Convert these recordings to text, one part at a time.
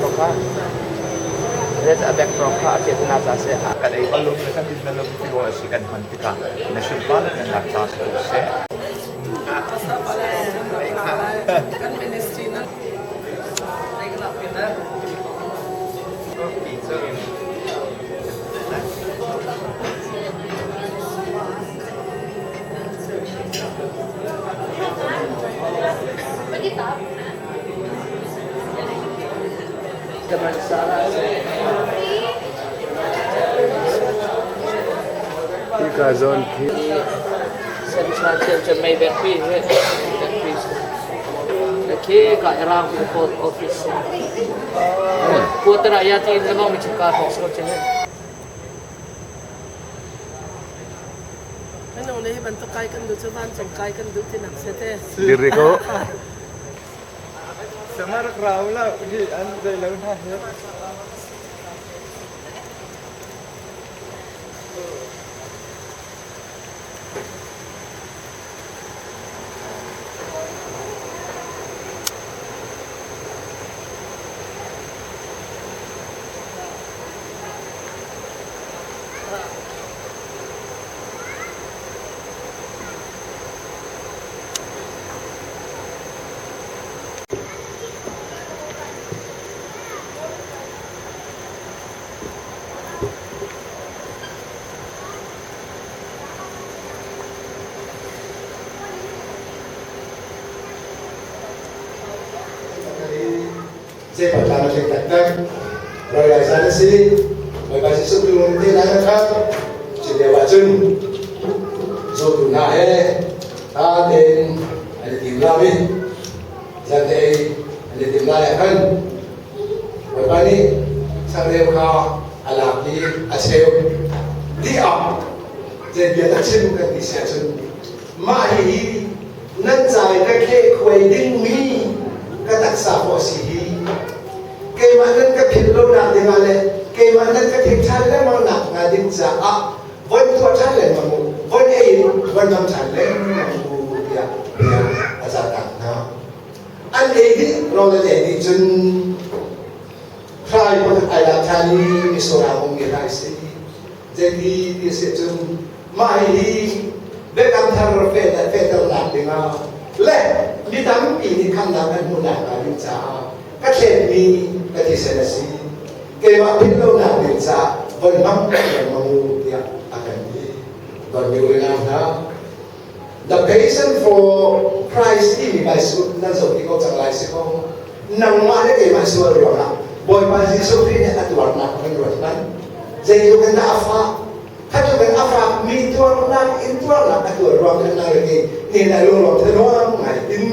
ko kha. A background kha a fiat na ca seh. Kan ei bal lo mi le kan din bal lo mi tirawl a si kan hman tikah na sunparnak nak ca si ko seh. Hika zawn khi Minung nih hi bantuk kai kan duh cu vancung kai kan duh tinak si te. Diri ko. Sama rak rau lo hi an zei lo hna hi. Zei patla na hlei taktak. Rawlai zan a si. Bawipa Jesuh Khrih lung te lai na khat. Cu lio ah cun zawtu hna he tha tein an i tim lam i zan ei an i tim lai ah khan Bawipa nih changreu kha a lak i a cheu. Dih ah zei bia dah chim kan ti si ahcun mah hihi nan ca i ka khehkhuai dingmi ka taksa pawh a si hi. Keimah nan ka philh lonak dingah le keimah nan ka theih ṭhan lengmang nak hnga ding caah von tuah ṭhan lengmang u, von ei in von hmang ṭhan lengmang u tiah bia a cahtak hna. An ei dih rawl an ei dih cun hrai pakhat ai lak ṭhan i misurang ummi hrai si. Zeiti ti a si ahcun mah hihi biakam thar fehternak dingah le mi tampi nih khamnak an hmuhnak hnga ding caah ka thlenmi ka thisen a si. Keimah philh lonak ding caah von hmang lengmang u tiah a kan ti. Dawtmi u le nau hna, The Passion for Christ timi baisul nan zoh ti ko cang lai si ko. Nangmah le keimah sual ruangah Bawipa Jesuh Khrih nih a tuarnak kan ruat hmanh. Zeitluk in dah a fah? Khatluk in a fakmi tuarnak in tuarnak a tuar ruang khan nang le kei nihin ah lunglawm thanuam ngai in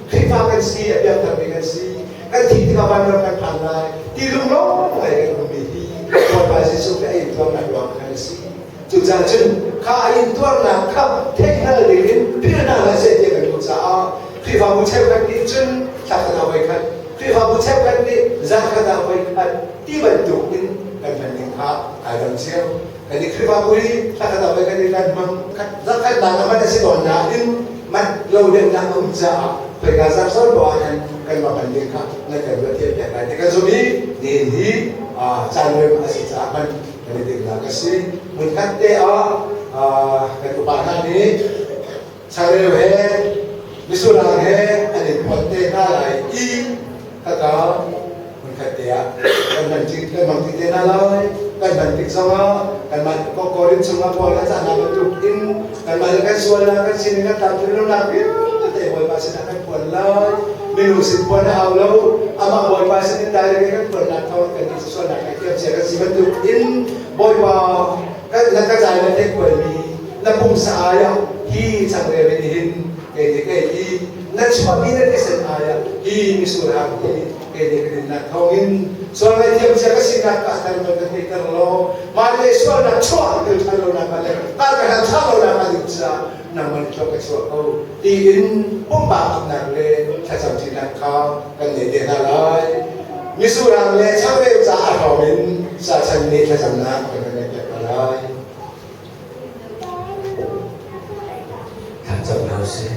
Khrihfa kan si, a piangtharmi kan si, kan thih tikah vanram kan phan lai ti lunglawm ngai kan ummi hi Bawipa Jesuh Khrih a intuarnak ruang khan a si. Cucaah cun kha a intuarnak kha theihhngal dingin philh hna hlah seh tiah kan duh caah Khrihfabu cheukhat nih cun thla khat ah voikhat, Khrihfabu cheukhat nih zarh khat ah voikhat ti bantuk in kan hman ning kha ai dang cio. Kan i Khrihfabu hi thla khat ah voikhat in kan hmang. Zarh khatnak ah hman a si tawn nain manh lo deuhnak a um caah khoika zarh zawn poah ah khan kan va hman ding kha nan kan ruah thiam piak lai ti kan zumh i nihin hi caan rem a si caah hman kan i timhnak a si. Hmunkhat te ah kan upa hna nih changreu he misurang he an in phawt te hna lai i khaka hmunkhat te ah kan hman kan hmang ti te hna lai. Kan hman tik zongah kanmah Korin chungah Paul a cahnak bantuk in kanmah le kan sualnak kan sining kan tlamtlin lonak vialte Bawipa sinah kan phuan lai. Minung sin phuan a hau lo. Amah Bawipa sin in direct in kan phuannak thawng kan nih sualnak ngaihthiam cia kan si bantuk in Bawipa kan na ka zai na theih mi na pumsa ai ah hi changreu in hin kei nih kei hi na chuahmi na thisen ai ah hi misur hang hi kei nih ka dinnak thawngin sual ngaihthiam cia ka sinak ka tar kan ka theihter law mah le sualnak chuah til ṭhan lonak le ka ka hlan ṭhan lonak a ding caah nangmah nih ka chuah ko tiin pumpak upnak le thlacamṭinak kha kan nei te hna lai. Misurang le changreu ca a hrawm in sachan nih thlacamnak kan kan ngeih piak hna lai. Thlacam hna usih.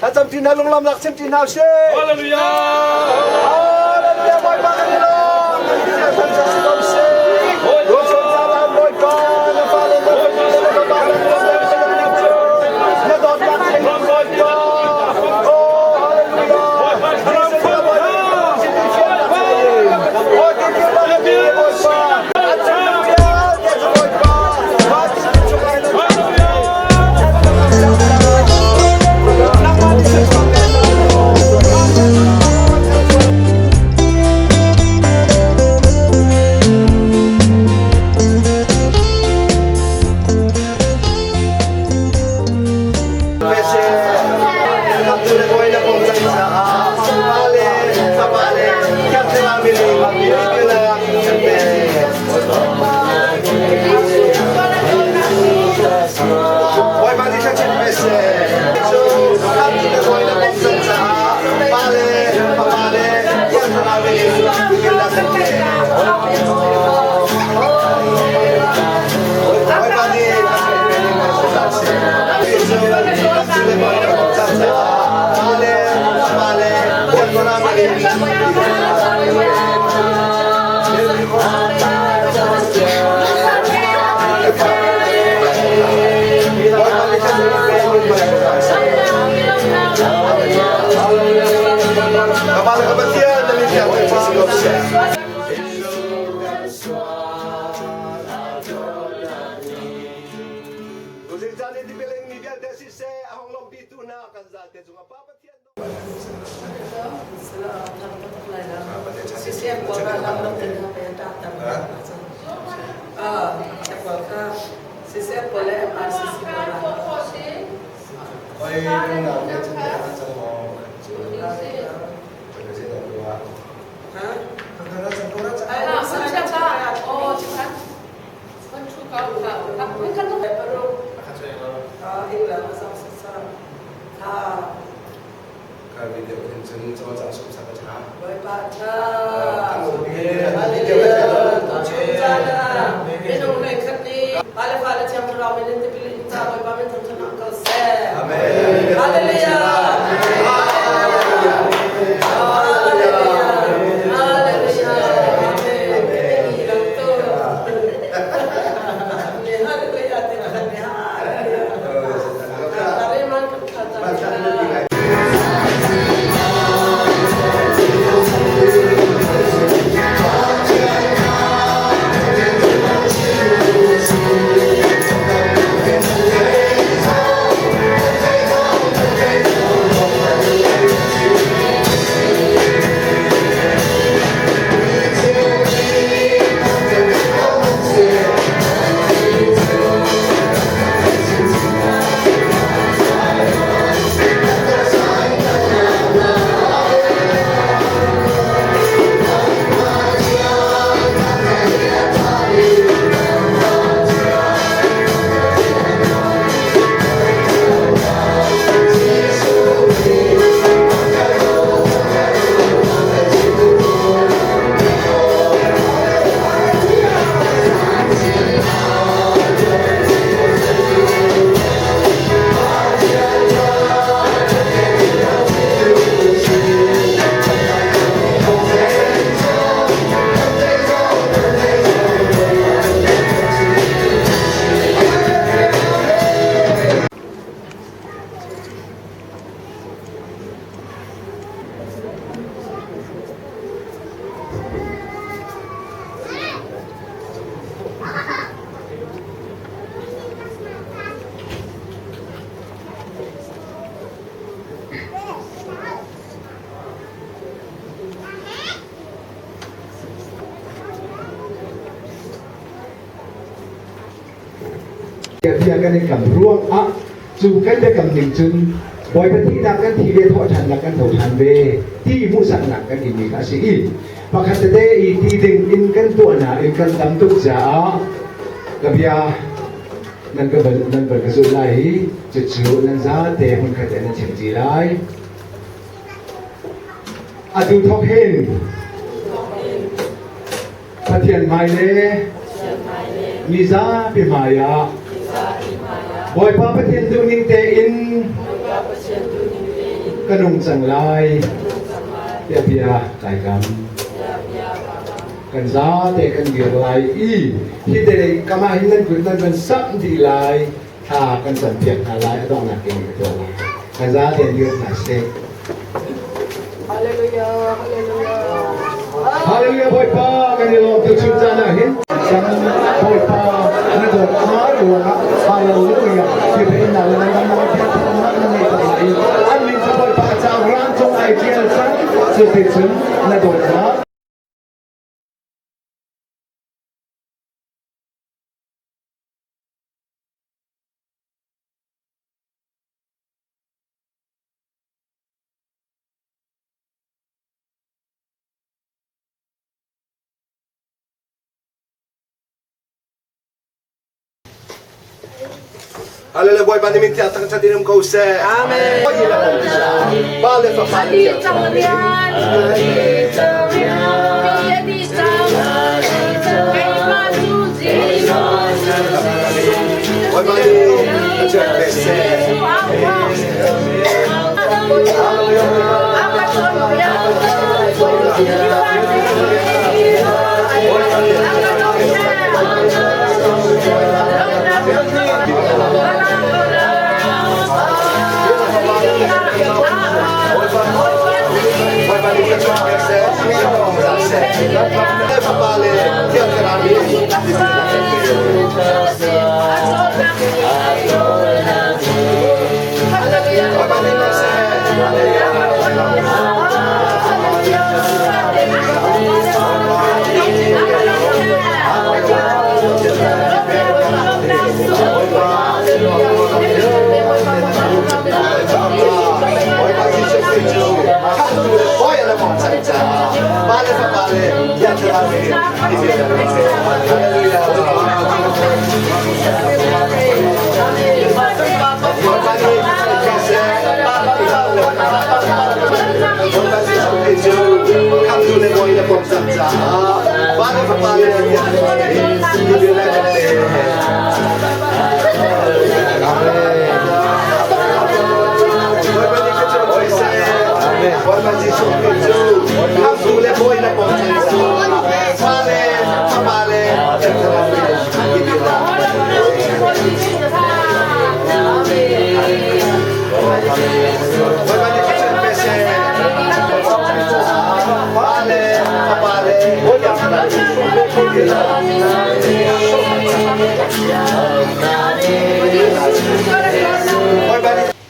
Thlacam ṭi hna lunglawmnak chim ṭi hna usih. Hallelujah! Hallelujah! Bawipa kan i lawm. Kan Pathian thangṭhat si ko seh. Ruahchan caan Bawipa na fale na fanu le na fapa na na dawtnak thei Bawipa. Oh, hallelujah! Jesus na Bawipa Oh, Bawipa. An chung vialte cu Bawipa. Bia kan i kam ruangah cu kan biakam ning cun Bawipa thihnak kan thi ve, thawhṭhannak kan tho ṭhan ve ti hmuhsaknak kan imi kha a si i pakhat tete i ti ding in kan tuah nain kan tam tuk caah ka bia nan ka bal nan bal ka zulh lai i cucu nan zate hmunkhat in nan chim ci lai. Atu thawk hin Pathian hmai le mi zapi hmai ah Bawipa Pathian duhning tein ka nung cang lai tiah bia kai kam. Kan zate kan dir lai i hi te kamah hin nan kut nan van samh dih lai, thla kan campiak hna lai, a donghnak in ka tuah lai. Kan zate dir hna sih. Hallelujah, hallelujah. Hallelujah Bawipa kan i lawm tu chun caan ah hin kan Bawipa na dawt hna ruangah hallelujah ti pe in na le nan dam na piak na na nei tak lai an min cu Bawipa cauk rang cung ai tial cang cu ti cun na dawt hna. Hallelujah Bawipa nih min tiang thangṭhat in um ko seh. Amen. Pa le Fapa le Thiang Bawipa nih a chiat ve seh.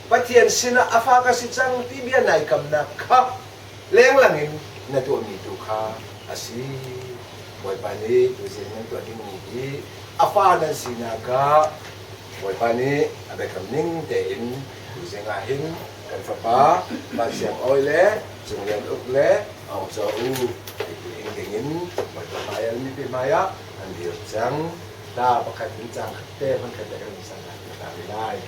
Pathian sinah a fa ka si cang ti bia nai kamnak kha lenglang in na tuahmi tu kha a si. Bawipa nih tuzing nan tuah dingmi hi a fa nan sinak ah Bawipa nih a biakam ning tein tuzing ah hin kan fapa Van Siang Awi le Cung Lian Uk le Aung Zaw U ing dingin Bawipa hmai ah mipi hmai ah an dir cang. Ta pakhat in cang khat te hman khat te kan sang ta lai.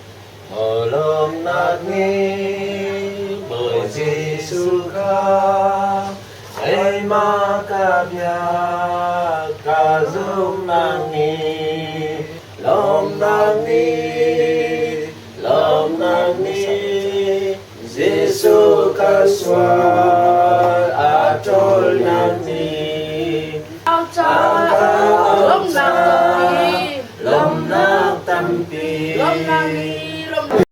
Lawmnak nih Bawi Jesuh kha keimah ka biak, ka zumhnak nih. Lawmnak ni, lawmnak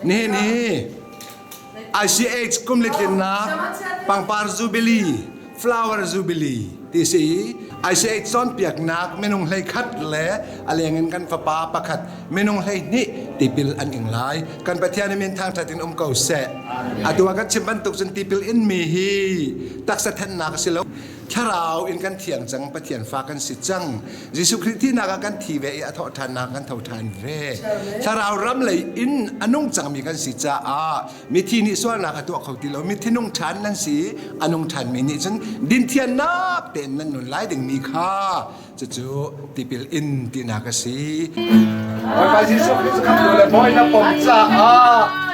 Nihin hi ICH kum litlinnak pangpar jubilee, flower jubilee ti si i ICH cawnpiaknak minung 11 le a leng in kan fapa pakhat minung 12 tipil an ing lai. Kan Pathian i min thangṭhat in um ko seh. Atu ah kan chim bantuk cun tipil in mi hi taksa thennak a si lo. Thlarau in kan thiang cang, Pathian fa kan si cang. Jesuh Khrih thihnak ah kan thi ve i a thawhṭhannak kan tho ṭhan ve. Thlarau ram lei in a nung cangmi kan si caah mithi nih sualnak a tuah kho ti lo. Mithi nung ṭhan nan si, a nung ṭhanmi nih cun dinthiannak tein nan nun lai dingmi kha cucu tipil in tinak a si. Bawipa Jesuh Khrih cu khamhtu le Bawi na pom caah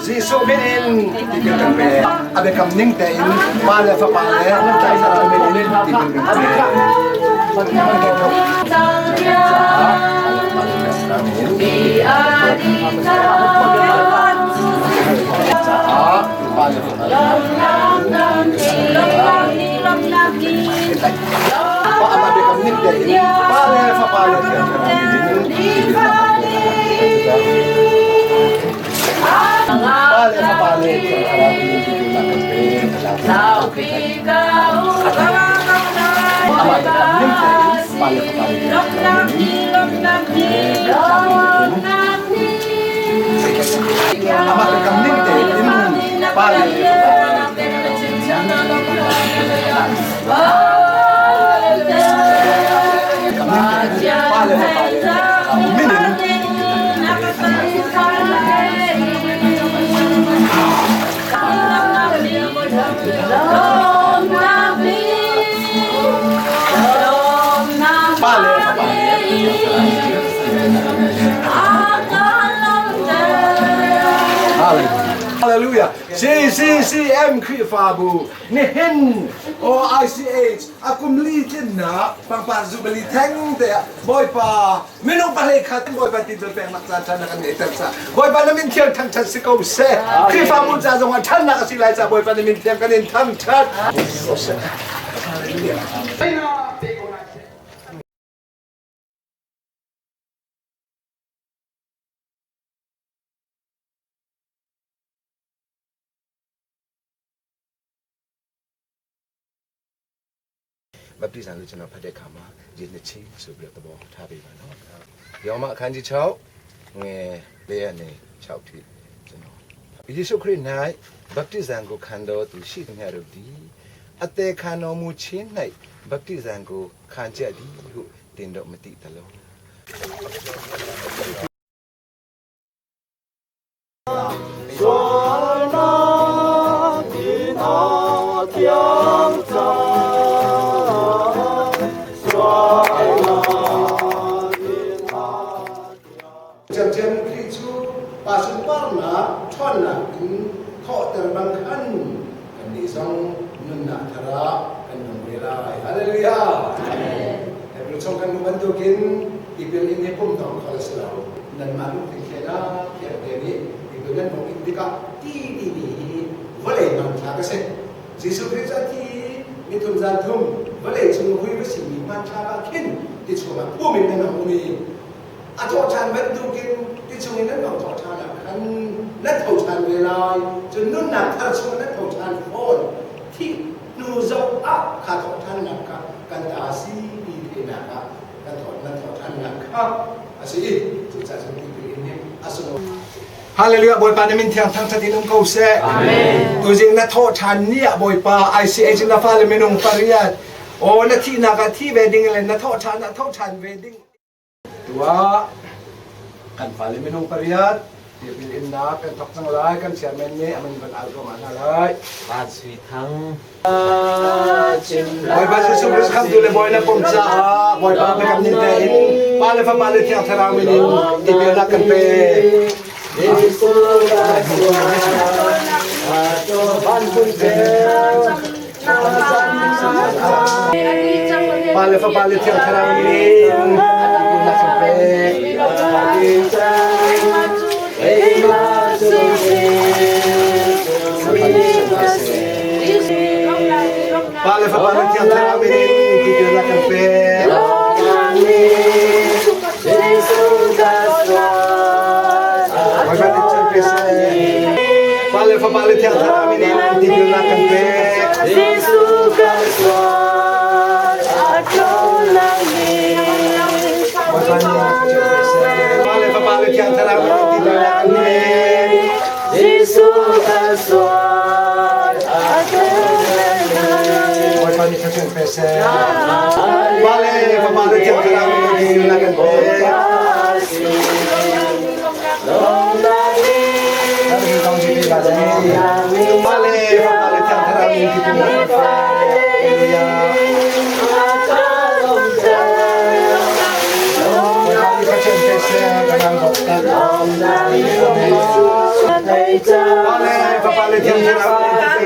Jesuh min in tipil kan pek. A biakam ning tein Pa le Fapa le Thlarau min in tipil kan pek. Caah Pa le Fapa Pa biakam ning tein Pa le Fapa le Thiang Thlarau min in tipil kan pek. Pa le Fapa le Thiang Thlarau min in tipil kan pek. Amah biakam ning tein Pa le Fapa le Thiang Thlarau min in tipil kan pek. Amah biakam ning tein Pa le Fapa le Thiang Pa le Fapa le Thiang Thlarau min in Pa le Fapa le Hallelujah. CCCM Khrihfabu nihin OICH a kum li tlinnak pangpar zubali theng te ah Bawipa minung pahlei khat Bawipa tipil peknak caan ṭhan kan ngeihter ca Bawipa na min thiang thangṭhat si ko seh. Khrihfabu ca zong ah ṭhannak a si lai ca Bawipa na min thiang kan in thangṭhat. ဘပတိဇံလို့ကျွန်တော်ဖတ်တဲ့အခါမှာရေနှစ်ချင်းဆိုပြီးတော့သဘောထားပေးပါနော်။ယောမအခန်းကြီး6ငယ်၄ရက်နေ6ထိကျွန်တော်ယေရှုခရစ်၌ဗပတိဇံကိုခံတော်သူရှိသမျှတို့သည်အသက်ခံတော်မူခြင်း၌ဗပတိဇံကိုခံကြသည်ဟုတင်တော်မသိသလော။ Cemcem Khrih cu pa sunparnak ṭhawnnak in thawhter bang khan kannih zong nunnak thar ah kan nung ve lai. Hallelujah! Hebrew chung kan hmuh bantukin tipil in hi pum tawng khol a si lo. Nanmah lungthin thlen ah thiangte nih tipil nan hung in tikah ti timi hi Vawlei hmanthlak a si. Jesuh Khrih cu a thi i nithum zan thum vawlei cung vui va simi hmanthlak ah khin ti chungah phum in nan hung um i a thawhṭhan bantukin ti chungin nan hong thawhṭhan ah khan nan tho ṭhan ve lai. Cun nunnak thar chungah nan tho ṭhan fawn. Thih hnu zoh ah kha thawhṭhannak kha kan ta a si ti theihnak ah kan thawh nan thawhṭhannak kha a si i cucaah cun tipil in hi a sunglawi. Hallelujah Bawipa na min thiang thangṭhat in um ko seh. Amen. Tuzing na thawh ṭhan ni ah Bawipa ICH na fale minung pariat aw na thihnak ah thi ve ding le na thawh ṭhan ah tho ṭhan ve ding tuah kan fale minung pariat tipil innak kan thok cang lai kan chairman nih aman van al ko ma hna lai. Van Sui Thang. Bawipa Jesuh Christ khamtu le Bawi na pum caah Bawipa biakam ning tein Pa le Fapa le Thiang Thlarau min in tipilnak kan pe. Pa le Fapa le Thiang Thlarau min in tipilnak kan pe. Pa le Fapa le Thiang Thlarau min in tipilnak kan pe. Bawipa nih chan pe seh. Pa le Fapa le Thiang Thlarau min in tipilnak kan pe. Bawipa nih chan pe seh. Pa le Fapa le Thiang Thlarau min in tipilnak kan pe. Bawipa nih thluachuah pe seh. Pa le Fapa le Thiang Thlarau min in tipilnak kan pe. Pa le Fapa le Thiang Thlarau min in tipilnak kan pe. Hallelujah. Bawipa nih thluachuah pe seh. Kan Pa le Fapa le Thiang Thlarau min in tipilnak kan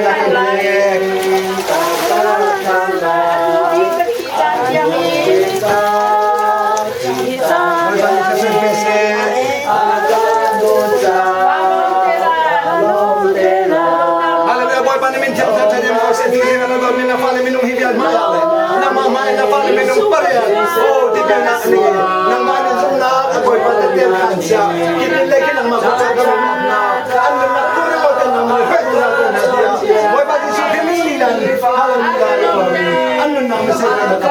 pe. Bawipa nih thluachuah pe seh. Hallelujah Bawipa nih min thiang thar ṭha ko seh ti hi kan don mi na fale minung hi vial hmai ah le nangmah hmai na fale minung pariat oh tipilnak an ngei nangmah nih zumhnak a Bawipa tehte khan sia tipil le khi nangmah kut ca kan na an nunnak tur ko ten nangmah hruai tu na ko na dia Bawipa Jesuh Khrih min lila nih hallelujah an nunnak na se na ka